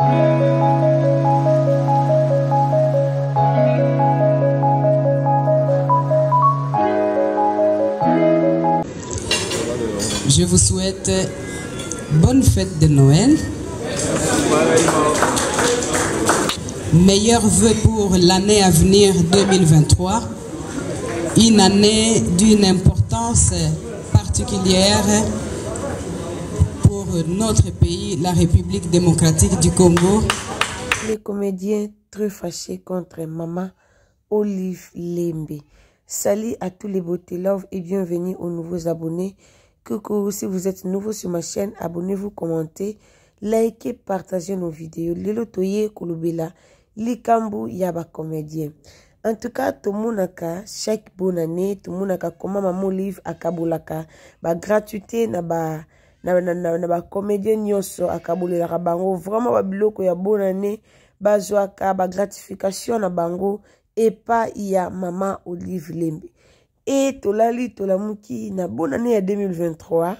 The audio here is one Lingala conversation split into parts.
Je vous souhaite bonne fête de Noël. Meilleurs vœux pour l'année à venir 2023. Une année d'une importance particulière pour notre pays, la République démocratique du Congo. Les comédiens très fâchés contre Maman Olive Lembe. Salut à tous les beautés love et bienvenue aux nouveaux abonnés. Coucou, si vous êtes nouveau sur ma chaîne, abonnez-vous, commentez, likez, partagez nos vidéos. Lelo toye kolobela likambu ya ba comédien. En tout cas, tomonaka chaque bonne année, tomonaka comment Maman Olive akabolaka ba gratuité na ba na na na, na ba comédien nyonso akabolelaka bango vraiment ba biloko ya bonne année bazwaka ba gratification na bango epa ya mama Olive Lembe. E tolali tolamuki na bonne année ya 2023.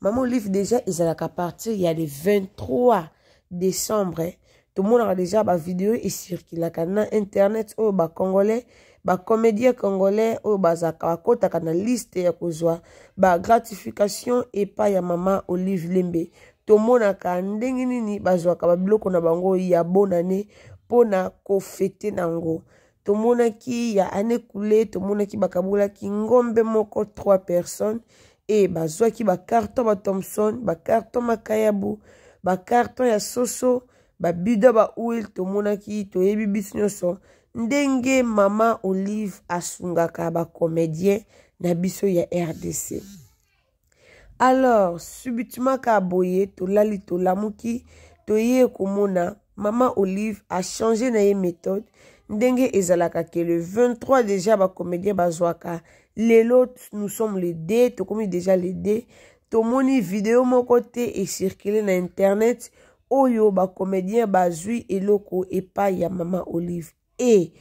Mama Olive déjà ezalaka partir ya le 23 décembre tomonaka déjà ba vidéo ecirculaka na internet oyo ba congolais ba comédien congolais oyo bazalaka bakotaka na liste ya kozwa ba gratification epai ya mama Olive Lembe. Tomonaka ndenge nini bazwaka ba biloko na bango ya bonne année mpona kofete nango. Tomonaki ya année coulée, tomonaki bakabolaki ngombe moko 3 personnes e bazwaki ba carton ba Thomson, ba carton makayabu, ba carton ya soso, ba bidon ba huile. Tomonaki, toyebi biso nyonso ndenge mama Olive asungaka ba comédien na biso ya RDC. Alors subitement ka boye tolali tolamuki toye komona mama Olive a changé na ye méthode ndenge ezalaka ke le 23 déjà ba comédien bazwaka. Lelo nous sommes le 2, tokomi déjà le 2, tomoni vidéo moko te ecircule na internet oyo ba comédien bazwi eloko epai ya mama Olive. E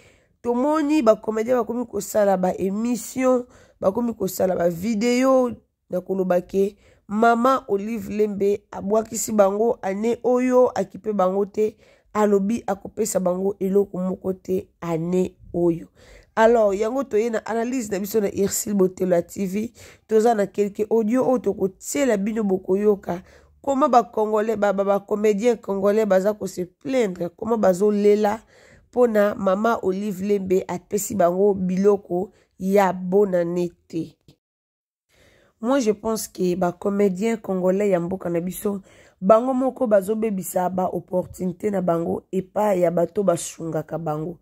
tomoni ba comédien bakomi kosala ba émission, bakomi kosala ba vidéo na koloba ke mama Olive Lembe abwakisi bango année oyo, akipe bango te, alobi akopesa bango eloko moko te année oyo. Alors yango toye na analyse na biso na Ursule Botelo ya TV, toza na quelques audio oyo tokotiela bino bokoyoka comment ba congolais ba, ba, ba comédien congolais baza ko se plaindre, comment bazolela mpona mama Olive Lembe apesi bango biloko ya bonne année te. Moi je pense que ba comédien congolais ya mboka na biso bango moko bazobebisa ba opportunité na bango epa ya bato basungaka bango.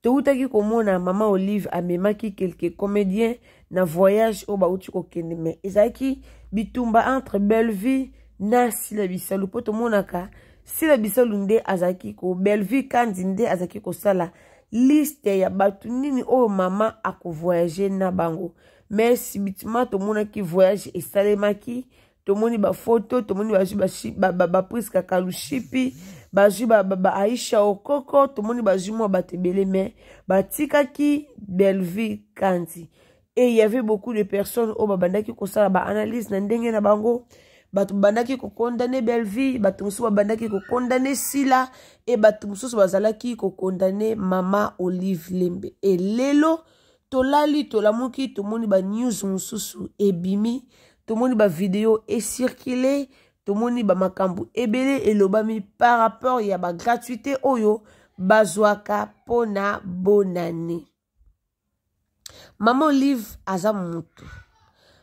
Toutaki komona mama Olive amemaki quelques comédiens na voyage oyo bauti kokende, mais ezalaki bitumba entre Bellevue na Sila Bisalu, po tomonaka Sila Bisalu nde azalaki ko Bellevue Kandi nde azalaki kosala liste ya bato nini oyo mama akovoyage na bango. Mais subitement tomonaki voyage esalemaki, tomoni ba photo, tomoni bazwi ba Priska Kalushipi, bazwi ba Aisha Okoko, tomoni bazwi mwa bato ebele, mais batikaki Bellevue Kandi. Et il y avait beaucoup de personnes oyo babandaki kosala ba analyse na ndenge na bango. Bato babandaki kokondane Bellevue, bato mosusu babandaki kokondane Sila, e bato mosusu bazalaki kokondane mama Olive Lembe. E lelo tolali tolamuki tomoni ba news mosusu ebimi, tomoni ba video ecircule, tomoni ba makambo ebele elobami par rapport ya ba gratuité oyo bazwaka mpona bonane. Mama Olive aza mutu,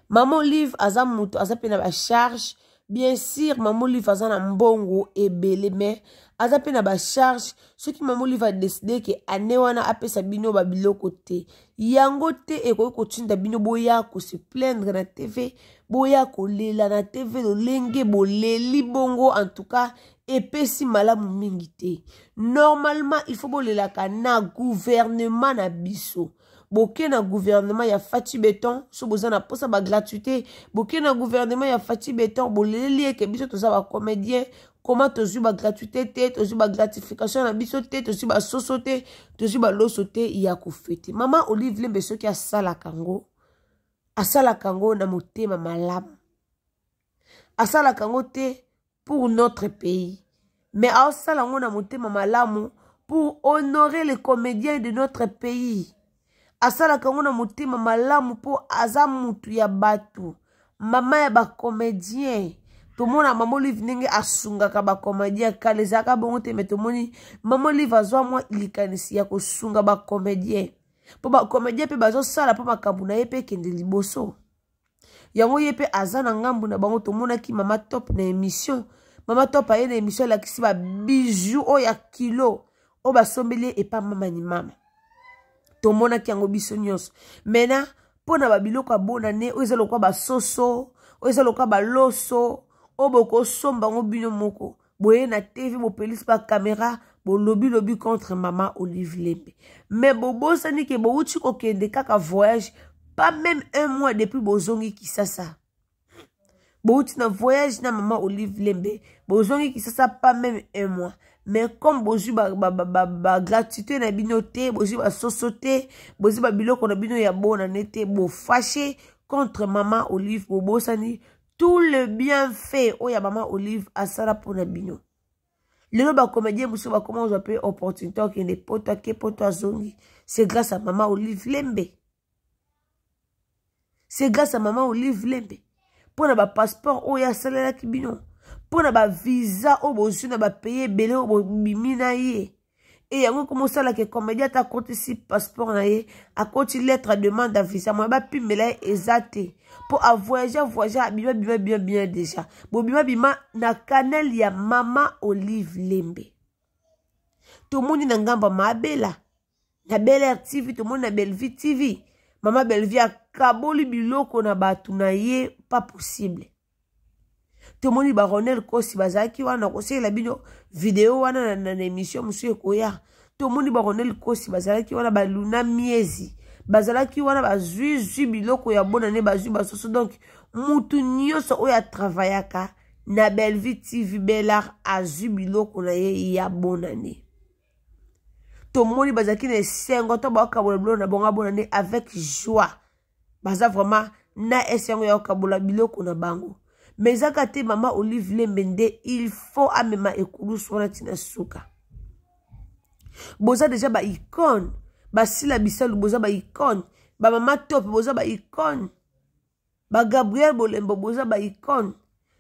Mama Olive aza mutu, aza pe na ba charge. Bien sûr Mama Olive aza na mbongo ebele, mais aza pe na ba charge. Soki Mama Olive a décidé ke année wana apesa bino ba biloko te, yango te ekoki kotinda bino boya ko se plaindre na TV, boya kolela na TV lolenge boleli bongo. En tout cas epesi malamu mingi te. Normalement il faut bolelaka na gouvernement na biso. Boke na gouvernement ya Fatshi Béton, so boza na posa ba gratuité, boke na gouvernement ya Fatshi Béton, boleleli eke biso toza ba comédien, comment tozwi ba gratuité te, tozwi ba gratification na biso te, tozwi ba soso te, tozwi ba loso te ya kofete. Mama Olive Lembe soki asalaka yango, asalaka yango na motema malamu, asalaka yango te pour notre pays. Mais aosala yango na motema malamu pour honorer les comédiens de notre pays. Asalaka yango na motema malamu mpo aza mutu ya bato, mama ya bacomédien. Tomona mama Olive ndenge asungaka bacomédien. Kala ezalaka bongo te, me tomoni mama Olive azwa mwa likanisi ya kosunga bacomédien, mpo bacomédien mpe bazosala mpo makambo na ye mpe ekende liboso. Yango ye mpe aza na ngambu na bango. Tomonaki mama Top na émission. Mama Top aye na émission, alakisi babiju oyo ya kilo oyo basombeli ye epa mama ni mama. Tomonaki yango biso nyonso. Maintenant, mpo na babiloko ya bonane oyo eza lokwa basoso, oyo eza lokwa baloso, oyo bokosomba yango bino moko, boye na TV, bopelisi bakamera, bolobilobi contre mama Olive Lembe. Mais bobosani ke bouti kokende kaka voyage, pas même un mois depuis bozongi Kisasa. Bouti na voyage na mama Olive Lembe, bozongi Kisasa pas même un mois. Mais comme bozwi bagratuité na bino te, bozwi basoso te, bozwi babiloko na bino ya bonane te, bofâcher contre mama Olive. Bobosani tout le bienfait oyo ya mama Olive asala mpona bino. Lelo bacomédien mosusu bakoma kozwa mpe opportunité okende Poto, ake Poto, azongi. C'est grâce à mama Olive Lembe, c'est grâce à mama Olive Lembe, mpo na bapasseport oyo asalelaki bino, mpo na bavisa oyo bozwi na bapays ebele oyo bobimi na ye. E yango ekoma osalaka comédien, ata akotisi passeport na ye, akoti lettre demande ya visa, moya bapimela ye eza te, mpo avoyage, avoyage, abima bima bima bima déjà. Bobima bima na canal ya mama Olive Lembe. Tomoni na ngambo ya Maabela na Bel Air TV, tomoni na Bellevue TV, mama Bellevue akaboli biloko na bato na ye, pas possible. Tomoni baronel Kosi bazalaki wana, kosalela bino video wana na émission mosusu ekoya. Tomoni baronel Kosi bazalaki wana, baluna miezi bazalaki wana, bazwizwi biloko ya bonane, bazwi basoso. Donc mutu nyonso oyo atravaillaka na Bellevue TV, Belar, azwi biloko na ye ya bonane. Tomoni bazalaki na esengo to baokabola biloko na bango ya bonane avec joie. Baza vraiment na esengo ya kokabola biloko na bango. Mais ezaka te mama Olive Lembe nde il faut amema ekulusu wana ntina suka. Boza déjà baicône, basila bisalu boza baicône, bamama Top boza baicône, bagabriel Bolembo boza baicône.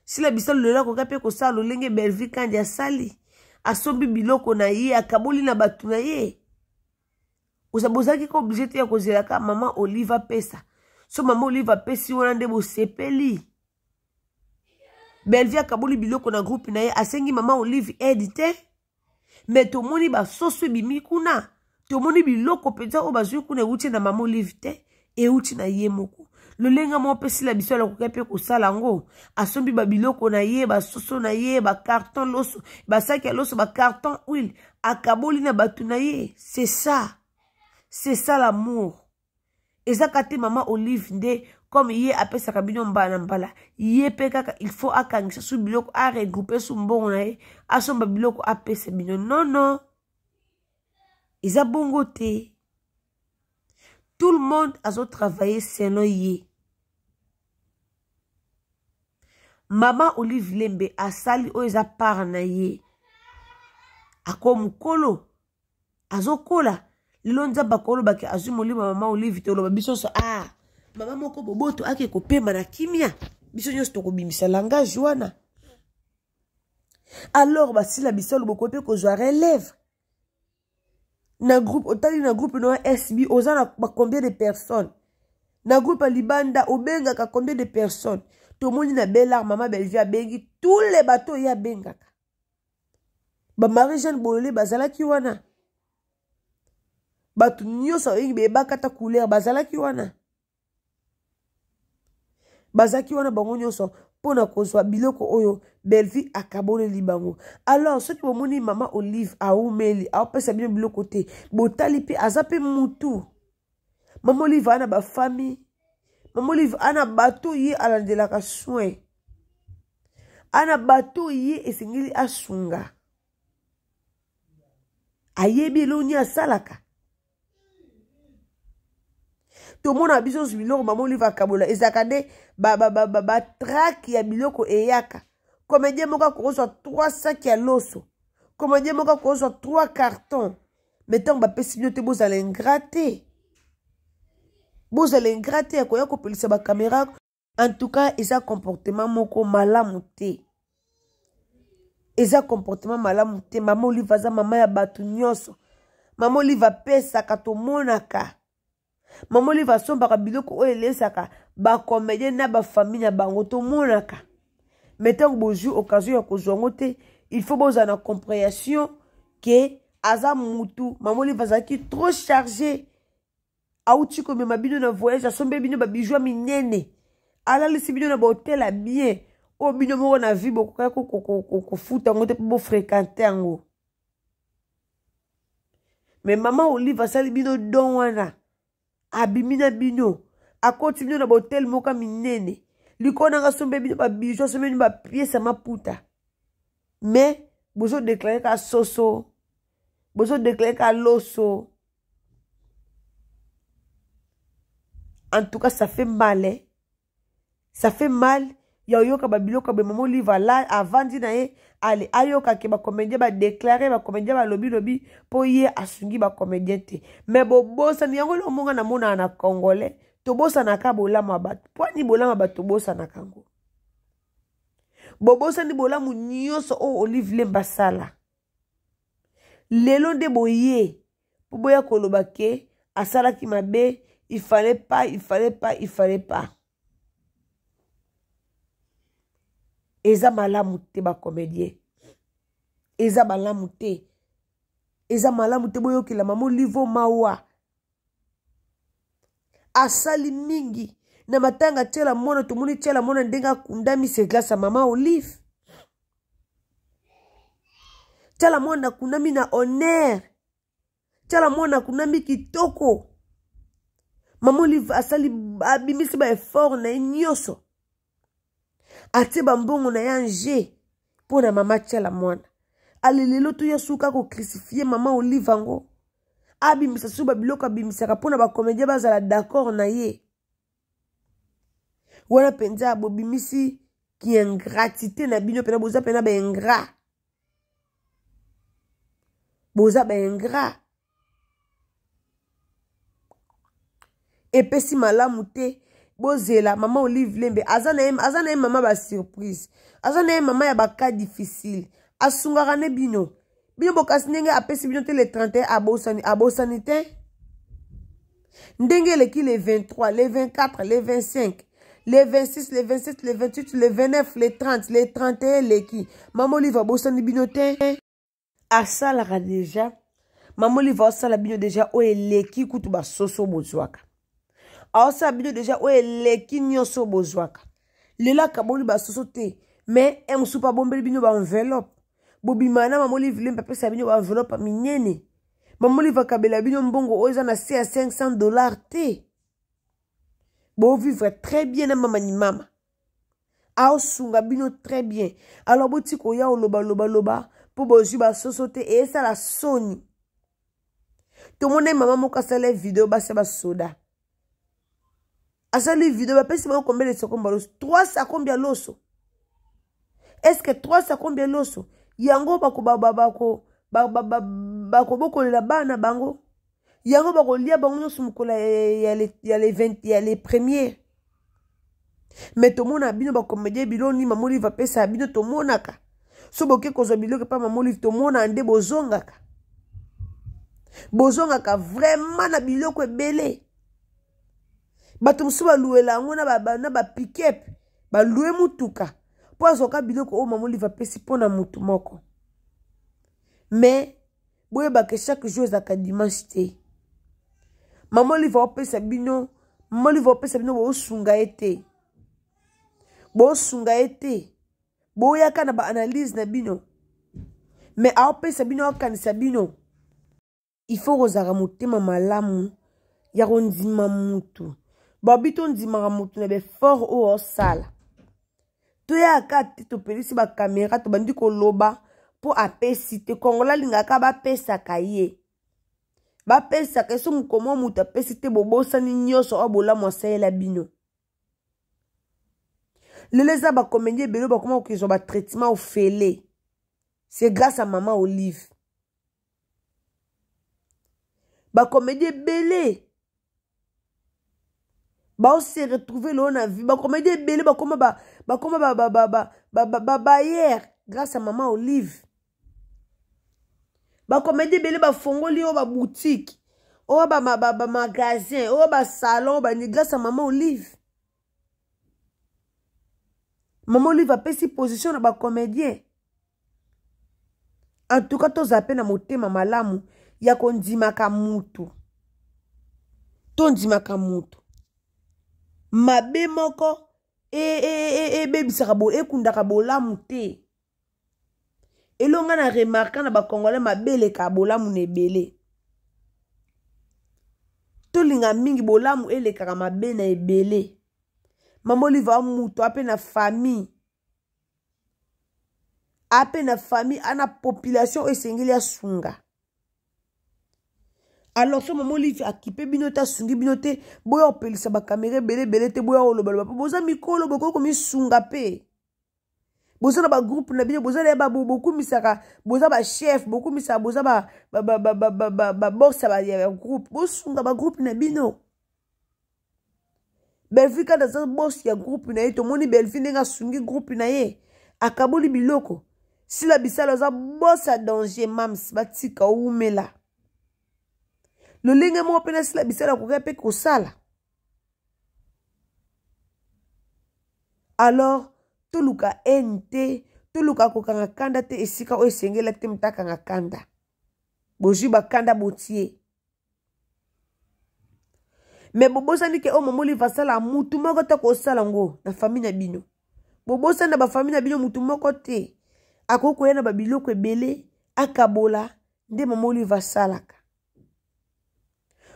Sila bisalu lelo akoka mpe kosala lolenge Bellevue Kandi asali, asombi biloko na ye, akaboli na bato na ye. Bozalaki ka obligé te ya kozelaka mama Olive apesa. So mama Olive apesi wana nde bosepeli. Bellevue akaboli biloko na groupe na ye, asengi mama Olive aide te. Me tomoni basoso ebimi kuna, tomoni biloko mpenza oyo bazwi kuna euti na mama Olive te, euti na ye moko. Lolenge moko apesila biso, alakoki mpe kosala yango, asombi babiloko na ye, basoso na ye, bacarton loso, basaki ya loso, bacarton huile, akaboli na bato na ye. C'est ça, c'est ça l'amour. Ezaka te mama Olive nde, comme ye apesaka bino mbala na mbala, ye mpe kaka il faut akangisa su biloko, aregroupe su mbongo na ye, asomba biloko, apesa bino. Non, non, eza bongo te. Tout le monde azotravaille selon ye. Mama Olive Lembe asali oyo eza part na ye. Ako mokolo azokola lelo, Nzambe akolobaki azwi molimo ya mama Olive, toloba biso nyonso: "Ah, mama moko boboto ake kopema na kimia." Biso nyonso tokobimisa langage wana. Alors basila bisalo, bokoki mpe kozwa relève na groupe. Otali na groupe no SB, oza na combien de personnes? Na groupe ya libanda, obengaka combien de personnes? Tomoni na Belar, mama Bellevue abengi tous les bato oyo abengaka. Bamarie Jeanne Bolole bazalaki wana, bato nyonso abengi, beyebaka ata couleur, bazalaki wana, bazalaki wana bango nyonso mpona kozwa biloko oyo Bellevue akaboleli bango. Alors soki bomoni mama Olive aumeli, aopesa bino biloko te, botali mpe aza mpe mutu. Mama Olive aa na bafamille, mama Olive aa na bato ye alandelaka soin, aa na bato ye esengeli asunga, ayebi eloni asalaka. Tomona biso nyonso biloko mama Olive akabola ezalaka nde batrake ya biloko eyaka. Comédien moko akozwa 3 sac ya loso. Comédien moko akozwa 3 carton, mais ntango bapesi bino te, bozala ingrat te, bozala ingrat te ya koya kopelisa bakamera. En tout cas, eza comportement moko malamu te, eza comportement malamu te. Mama Olive aza mama ya bato nyonso. Mama Olive apesaka, tomonaka Mama Olive asombaka biloko oyo elesaka bacomédien na bafamille na bango, tomonaka. Mais ntango bozwi occasion ya kozwa yango te, il faut bozala na compréhension ke aza mutu. Mama Olive azalaki trop chargé, auti komema bino na voyage, asombe bino babiju ya minene, alalisi bino na bahotel ya bien oyo bino moko na vie bokokaki kofuta yango te mpo bofréquente yango. Me mama Olive asali bino don wana, abimi na bino, akoti bino na bahotel moko ya minene, likolo nanga asombe bino babiju, asombe bino bapiese ya maputa, me bozodeklare ka soso, bozodeklare ka loso. En tout cas, ça fait mal, hein? Ça fait mal ya oyoka babiloko ya boye. Mama Olive ala avandi na ye, ale ayoka ke bacomédien badeklare, bacomédien balobilobi mpo ye asungi bacomédien te. Me bobosani yango. Eloko monga namonaka na Congolais, tobosanaka bolamu ya bato. Mpo ani bolamu ya bato tobosanaka yango? Bobosani bolamu nyonso oyo Olive Lemba asala. Lelo nde boye mpo boya koloba ke asalaki mabe, il fallait pas, il fallait pas, il fallait pas. Eza malamu te, bacomédien, eza malamu te, eza malamu te. Boyokela mama Olive mawa, asali mingi na matanga. Tiela mwana, tomoni tiela mwana ndenge akundami, c'est grâce à mama Olive. Tiala mwana akundami na honneur, tiala mwana akundami kitoko. Mama Olive asali, abimisi baeffort na ye nyonso, atie bambongo na ye ange mpo na mama tiala mwana. Ale lelo toya suka kocrucifie mama Olive yango, abimisa su babiloko abimisaka mpo na bacomédien bazala d'accord na ye wana. Mpenza bobimisi kiingratité na bino mpena, boza mpena baingrat, boza baingrat. Epesi malamu te. Bozela, mama Olive Lembe aza na ye, aza na ye mama basurprise, aza na ye mama ya bacas difficile, asungaka ne bino. Bino bokasi ndenge apesi bino te le 31, abosani, abosani te. Ndenge eleki le 23, le 24, le 25, le 26, le 27, le 28, le 29, le 30, le 31 eleki, mama Olive abosani bino te. Asalaka deja, mama Olive asala bino deja oyo eleki kutu basoso bozwaka, aosala bino deja oyo eleki nyonso bozwaka. Lelo akaboli basoso te, mais e mosusu mpe abombeli bino baenveloppe. Bobima na mama Olive Lembe, apesa bino baenveloppe ya minene. Mama Olive akabela bino mbongo oyo eza na se ya 500 $ te. Bovivre très bien na mama ni mama, aosunga bino très bien. Alors boti koya olobalobaloba mpo bozwi basoso te, eyesala soni. Tomoni mama moko asala video, basi basoda asali video, bapesi bango combien de sakombi ya loso? 3 sakombi ya loso. Est ce que 3 sakombi ya loso yango bakobokolela bana bango, yango bakolia bango nyonso mokolo ya le premier? Me tomona bino bacomédien, biloko nini mama Olive apesaka bino? Tomonaka so boke kozwa biloko epa mama Olive, tomona nde bozongaka, bozongaka vraiment na biloko ebele. Bato mosusu baluwela yango na bapikepe, balue mutuka mpo azwaka biloko oyo mama Olive apesi mpo na motu moko. Mais boyebaka, chaque jour ezalaka dimanche te. Mama Olive aopesa bino, mama Olive aopesa bino, boosunga ye te, boosunga ye te. Boyaka na baanalyse na bino, mais aopesa bino, aokanisa bino. Il faut kozalaka motema malamu ya kondima mutu. Babi tondimaka mutu na baeffort oyo osala. Toyaka te, topelisi bakamera, tobandi koloba mpo apesi te. Kongola alingaka bapesaka ye, bapesaka ye. So mokomo moto apesi te, bobosani nyonso oyo bolamu asalela bino. Lelo eza bacomédien ebele bakoma kokezwa batraitement ofele. C'est grâce à Maman Olive. Bacomédie ebele baose retrouver lelo na vie. Bacomédie ebele bakoma bakoma babayere grâce à Mama Olive. Bacomédie ebele bafongoli oyo baboutique, oyo bamagasin, oyo basalon bani, grâce à Mama Olive. Mama Olive apesi position na bacomédien. En tout cas, tozala mpe na motema malamu ya kondimaka mutu. Tondimaka mutu mabe moko ebebisaka, ekundaka bolamu te. Elonga na remarka na bacongolais, mabe eleka bolamu na ebele. Tolinga mingi bolamu elekaka mabe na ebele. Mama Olive amutu ape na famille, ape na famille, ana population oyo esengeli asunga. Alors so Mama Olive akipe bino te, asungi bino te, boya kopelisa bakamera ebele ebele te, boya kolobaloba mpo boza mikolo, bokoki komisunga mpe. Boza na bagroupe na bino, boza na bokumisaka, boza bachef, bokumisaka, boza babosa ya groupe, bosunga bagroupe na bino. Belvi kaka aza boss ya groupe na ye. Tomoni Belvi ndenge asungi groupe na ye, akaboli biloko. Sila Bisalo aza boss ya danger. Mams, batika owumela lolenge moko mpe na Sila Bisalo akoki mpe kosala. Alors toluka haine te, toluka kokanga kanda te esika oyo esengelaki te moto akanga kanda. Bozwi bakanda, botie me bobosani ke oyo Mama Olive asala, mutu moko te kosala ngo na famille na bino. Bobosani na bafamille na bino, mutu moko te akoki koya na babiloko ebele akabola nde Mama Olive asalaka.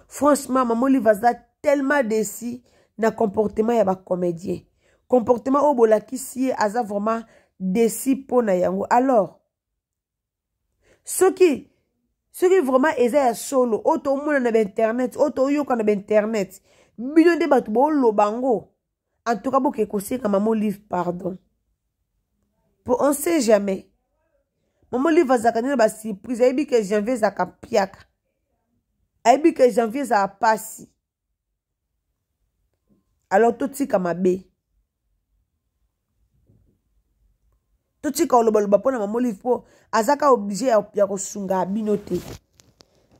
Franchement, Mama Olive aza tellement déçu na comportement ya bacomédien, comportement oyo bolakisi ye, aza vraiment déçu mpo na yango. Alors soki vraiment eza ya solo oyo tomona na bainternet, oyo toyoka na bainternet, bino nde bato booloba yango, en tout cas boke kosenga Mama Olive pardon, po on sait jamais. Mama Olive azalaka nde na basurprise. Ayebi ke janvier ezalaka mpiaka, ayebi ke janvier ezalaka pasi. Alors totika mabe, totika kolobaloba mpo na Mama Olive, mpo aza ka obligé ya kosunga bino te,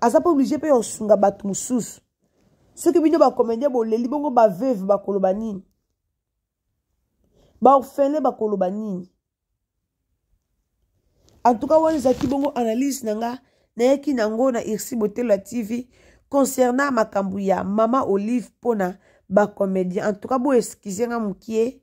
aza mpe obligé mpe ya kosunga bato mosusu. Soki bino bacomédien boleli bongo, baveuve bakoloba nini? Baorphelin bakoloba nini? En tout cas, wana ezalaki bongo analyse na nga nayaki nango na Irsi Botelo ya TV concernant makambo ya Mama Olive mpona bacomédien. En tout cas, bo excuse nga mokie,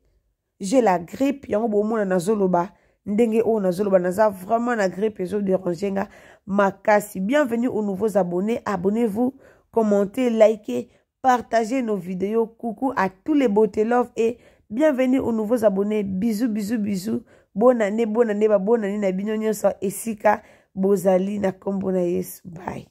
j'ai la grippe, yango bomona nazoloba ndenge oyo nazoloba, naza vraiment na grippe, ezoderange nga makasi. Bienvenue aux nouveaux abonnés, abonnez-vous, commentez, likez, partagez nos vidéos. Coucou à tous les beautés love et bienvenue aux nouveaux abonnés. Bisous, bisous, bisous. Bonne année, bonne année, ba bonne année na bino nyonso esika bozali na kombo na Yesu. Bye.